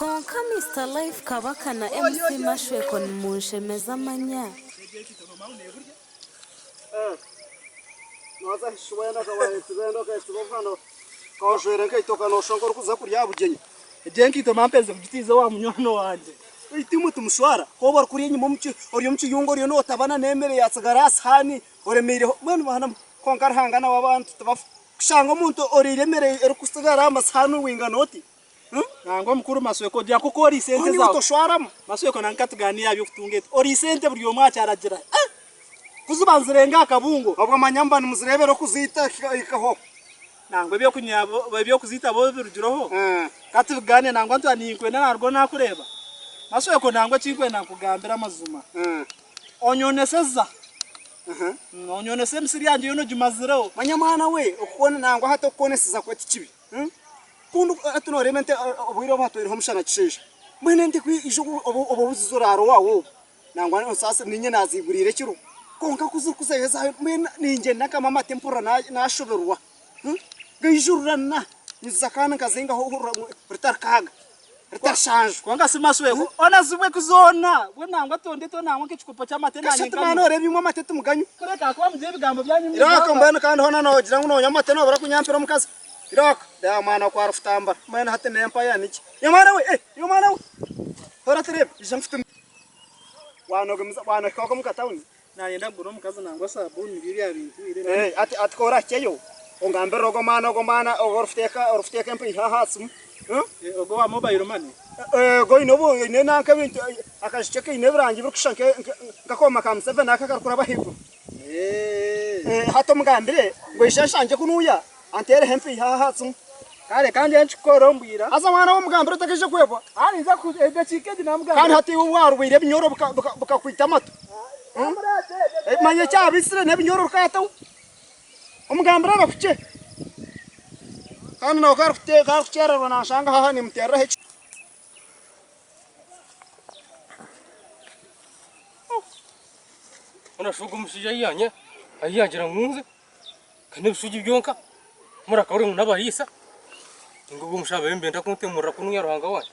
Kwonka Mister Life Kabaka na MC Mashweko nimunshemeza amanya. Egyo enkaito mamperize kugitiiza owa munywani wangye. Beitu imwe timushwara? Ku oba orikurya enyima ori omu kiyungu oriyo nootabana n'emere yaatsigara aha sihaani oremeireho mbwenu baana mwe kwonka Ruhanga nawe abantu tibafa. Kushanga omuntu oriire emere erikutsigara aha masihaani waingana oti? Nangwa mukuru Masweko ogira nk'oku oriise ente Hoona iwe zaawe. toshwaramu? Masweko nangwa ka tugaaniire aha by'okutunga ente. Oriise ente buri omwe akyaragira eh! Ku ziba nizirenga aha kabungo. Obwo manya muba nimuzireebera okuziita ekaho. Nangwa eby'okunya eby'okuziita bo birugireho. Ka tubigaaniire nangwa ntwara ninkwenda narugaho naakureeba. Masweko nangwa eki nkwenda nkugambire amazima. Onyoneseza. Onyonesa emisiri yangye yoona ogimazireho. Manya mwana we, okukoona nangwa hati okukoneseza kwe ti kibi. Ku ndi hati nooreeba ente obwire obu hatwaireho omushana kisheesha. Mbwenu ente ku ija obu obuziza oraara owaawe obu, nangwa osaasire niinye naaziiguriire ekiro. Kwonka ku zirikuzayo zaayo mbwenu ningyenda nkama amate mpurira naashoberwa. Gaijururana niziza kandi nkazingaho ritarikaaga, ritarishanju. Kwonka si masweko, onazibwe ku zoona. Bwe nangwa tondete nangwa nk'ekikopo ky'amate naanye Kasha nkanywa. mwana oreeba imwe amate timuganywa. Kureka ahakuba mugira ebigambo byanyu Irooko nimugamba. mbwenu kandi hoona noogira ngu noonywa amate noobura kunyampira omukazi. Irooko, reeba mwana ku arikutambura. Mbwenu hati n'empaya niki? Iwe mwana we, eh, iwe mwana we! Hora tureebe, ija nkutume. Waanoga waanohika omu katawuni. Nayenda kugura omukazi nangwa sabuuni nibyo byabintwire. Eh, ati ati ku orahikyeyo ongambirire ogwo mwana ogwo mwana ogu orikuteeka orikuteeka empiiha aha simu. Eh, ogwo owa mobile money? Eh, ogwo oine obu oine nanka ebintu akaju kye kaine ebirangi birikushusha nke nk'akooma ka Museveni aka akarikuraba ahaiguru. Eh. Hati omugambire ngu aije anshangye kunuuya anteereho empiiha aha simu. Kare ka ngye nkikukore ombwira. Haza mwana we omugambire otakaija kwebwa. Haa ninza ku edakiika egi namugambira. Kandi hati iwe warwaire ebinyoro bikakwita amatu. Manya ekyabitsire n'ebinyoro orikataho. Omugambire abakukye. Kandi nawe ku arikukyererwa nanshanga haha nimuteereraho eki. Hoona shi ogwo omushaija ahi yanya ahi yaagira ngu nze ka n'ebishugi byonka murakahurira ngu n'abariisa ninga ogwo omushaija bariyo nibenda kuntemurira kunuya Ruhanga wangye.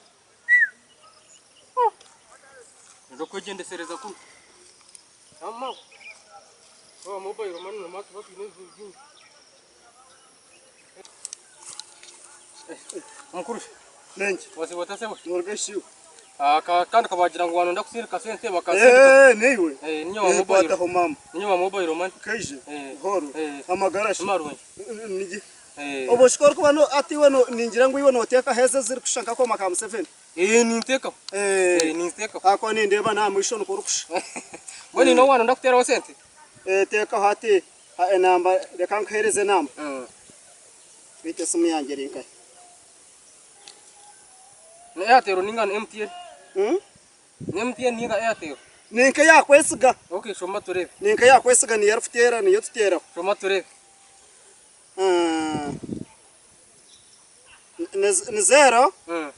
Ninza kwegyendesereza kunu. Aba mobile money na tuba twine ebizibu bingi. Mukuru Nenki? wasiba ota sebo? Noruga ishiwe. Ah, ka- kandi kabagira ngu wanonda kusindika sente bakasindika. Eh, neiwe. Eh, ninye wa Eh, mobile. kwataho mama. Ninye wa mobile money. Kaije. Eh. Buhoro. Eh. Amagara shi. Marungi. Nigi. Eh. Obwo shi ku orikuba no ati iwe no ningira ngu iwe noteekaho ezi ezirikushusha nk'akooma ka Museveni. Eh, nintekaho. Eh. Eh, nintekaho. Ahakuba nindeeba n'aha maisho nikwo orikushusha. Mbwenu oine owanonda kuteeraho sente? Eh, teekaho hati ha enamba reka nkuheereze enamba. Mm. Beitu esimu yangye eri nkahi? Ni Airtel ninga ni MTN? Hmm? Ni MTN ninga Airtel? Ni nk'eyakwesiga. Okay, shoma tureebe. Ni nk'eyakwesiga niyo erikuteera niyo tuteeraho. Shoma tureebe. Ah, ni, ni zeero Mm.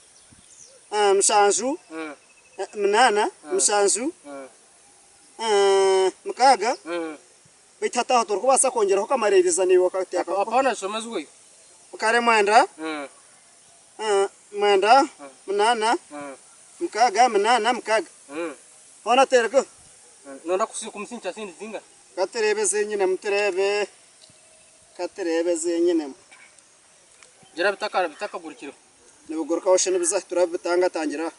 ah, mushanju Mm. eh, munaana mushanju Mm. ah, mukaaga Mm. Beitu hati aho torikubaasa kwongyeraho okamariiriza naiwe okateekaho. Apana shoma zihweire. Kare mwenda, mwenda, munaana, mukaaga, munaana, mukaaga. Hoona terega. Noyenda kumusinkira sente zingana? Ka tureebe ezi nyinemu tureebe. Ka tureebe ezi nyinemu. Gira bitakagurukire. Nibigurukaho shi nibiza ahi turabitangatangira aha.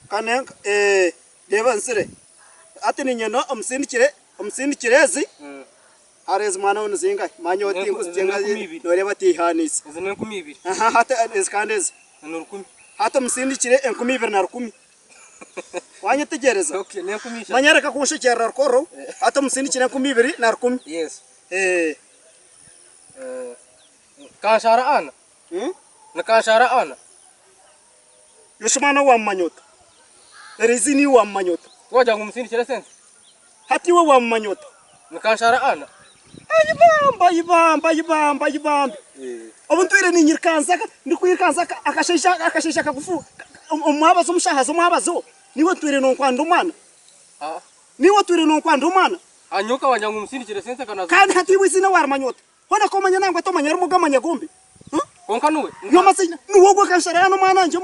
Kane eh, reeba nzire. Hati niinyenda omusindikire, omusindikire ezi. Hare ezi mwana we nizingahi? Manya oti Ezi n'enkumi ibiri. Noreeba tihaaniise. Ezi n'enkumi ibiri. Aha, hati ezi kandi ezi. Ni rukumi. Hati omusindikire 2001. Wanyetegyereza? Okay, n'enkumi ishatu. Manya reka kunshekyerera rukoro. Hati omusindikire 2001. Yes. Eh. Kanshara ana. Hmm? Ni kanshara ana. Yoshua mwana wamumanya ota? Eraiziina iwe wamumanya ota? Tiwagira ngu omusindikire esente? Hati iwe wamumanya ota? Ni kanshara ana. Ai bamba, ai bamba, ai bamba, ai bambe. Obu ntwire niinyirikanza ndikwirukanza akashaija akashaija kagufu omu mwabazo omu shaaha z'omwabazo, niiwe otwire nonkwanda omwana? Niiwe otwire nonkwanda omwana? Nyowe nkabangira ngu omusindikire esente Kandi hati iwe eiziina warimanya ota? Hoona ku omanya nangwa tomanya rimu ogamanya gombi. Kwonka niwe. Yomatsenya niwe ogwo akanshara hanu omwana wangye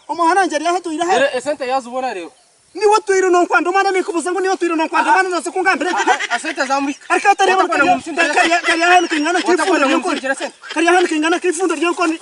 omwana wangye ari aha atwire aha. Reero esente yaazibona reero. Niwe otwire nonkwanda omwana ninkubuuza ngu niwe otwire nonkwanda omwana nooza kungambira Esente zamuhika. Ariko atareeba kari aha nikaingana nk'ifundo ry'enkoni. Kari aha nikaingana nk'ifundo ry'enkoni.